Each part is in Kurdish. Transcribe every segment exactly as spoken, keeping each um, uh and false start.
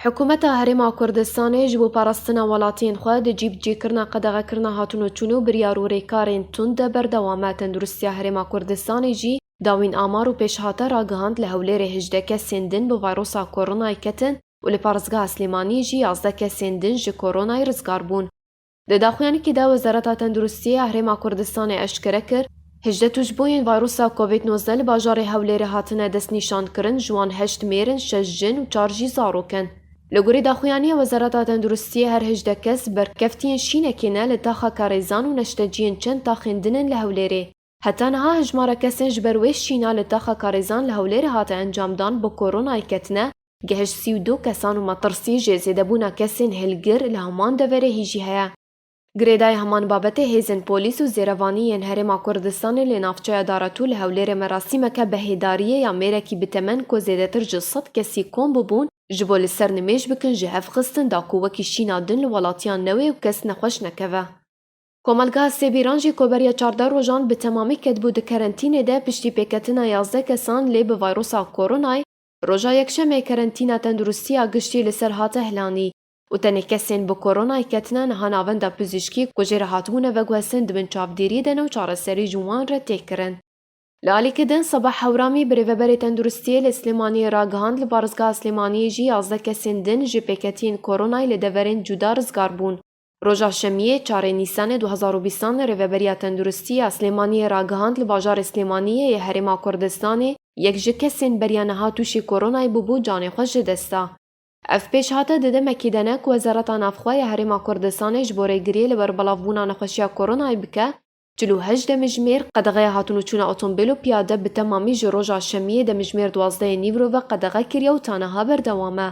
Hikûmeta Herêma Kurdistanê ji bo parastina welatiyên xwe di cîbicîkirina qedexekirina hatin û çûn û biryar û rêkarên tund de berdewam e. Tenduristiya Herêma Kurdistanê jî dawîn amar û pêşhate ragihand, li Hewlêrê hejdeh kesên din bi vayrosa koronayê ketin û li parêzgeha Silêmaniyê jî yazdeh kesên din ji koronayê rizgar bûn. Di daxuyanekê de Wezareta Tenduristiyê ya Herêma Kurdistanê eşkere kir, hejdeh tûşbûyên vayrosa Covid nozdeh li bajarê Hewlêrê hatine destnîşankirin, ji wan heşt mêr in, şeş jin û çar jî zarok in. Li gorî daxuyaniya Wezareta Tenduristiyê her hejdeh kes berkeftiyên şînekê ne li taxa karêzan û neşteciyên çend taxên din in li Hewlêrê. Heta niha hejmara kesên ji ber wê şîna li taxa karêzan li Hewlêrê hate encamdan bi koronayê ketine, gihişt sî û du kesan û metirsî jê zêdebûna kesên hilgir li heman deverê hî jî heye. Girêdayî heman babetê hêzên polîs û zêrevanî yên Herêma Kurdistanê li navçeya Daratû li Hewlêrê merasîmeke bi hêdariyê ya mêrekî bi temen ku zêdetir ji sed kesî kom bûbûn, ji bo li ser nimêj bikin ji hev xistin da ku wekî şîna din li welatiyan newê û kes nexweş nekeve. Komelgeha Sêbîran jî ku beriya çardeh rojan bi temamî ketibû di kerentînê de, piştî pêketina yazdeh kesan lê bi vayrosa koronayê, roja Yekşemê kerentîna tenduristiya giştî li ser hate hilanî û tenê kesên bi koronayê ketine niha navenda pizîşkî ku jê re hatibûne veguhestin di bin çavdêriyê de ne û çareserî ji wan re tê kirin. Li alîkê din, Sebah Hewramî, birêveberê tenduristiyê li Silêmaniyê ragihand, li parêzgeha Silêmaniyê jî yazdeh kesên din ji pêketiyên koronayê li deverên cuda rizgar bûn. Roja Şemiyê, çarê Nîsanê du hezar û bîstan, Rêveberiya Tenduristî ya Silêmaniyê ragihand, li bajarê Silêmaniyê yê Herêma Kurdistanê yek ji kesên beriya niha tûşî koronayê bûbû, canê xwe ji dest da. Ev pêşhate di demekî de ne ku Wezareta Navxwe ya Herêma Kurdistanê ji bo rêgiriyê li ber belavbûna nexweşiya koronayê bike, çil û heşt demijmêr qedexeya hatin û çûna otomobîl û piyade bi temamî ji roja Şemiyê demijmêr duwazdehê nîvro ve qedexe kiriye û ta niha berdewam e.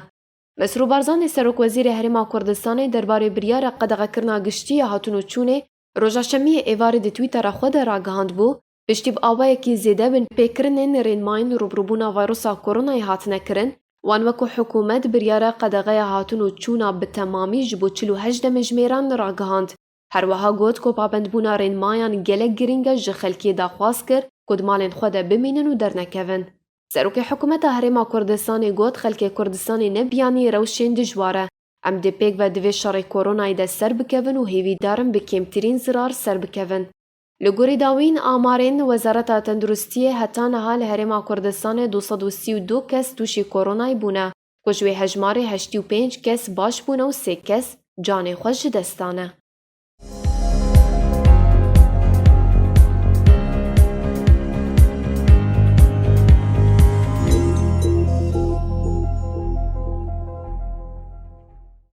Mesrûr Barzanî, Serokwezîrê Herêma Kurdistanê, derbarê biryara qedexekirina giştî ya hatin û çûnê roja Şemiyê êvarê di Twittera xwe de ragihandbû, piştî bi awayekî zêde binpêkirinên rênmayên rûbirûbûna vayrosa koronayê hatine kirin, wan wekû hikûmet biryara qedexeya hatin û çûna bi temamî ji bo çil û heşt demijmêran ragihand. Her wiha got ku pabendbûna rênmayan gelek girîng e, ji xelkê daxwaz kir ku di malên xwe de bimînin û dernekevin. Serokê Hikûmeta Herêma Kurdistanê got, xelkê Kurdistanê ne biyanî rewşên dijwar e. Em dê pêk ve di vê şerê koronayê de ser bikevin û hêvîdar in bi kêmtirîn zirar ser bikevin. Li gorî dawîn amarên Wezareta Tenduristiyê, heta niha li Herêma Kurdistanê du sed û sî û du kes tûşî koronayê bûne, ku ji wê hejmarê heştî û pênc kes baş bûne û sê kes canê xwe ji dest dane.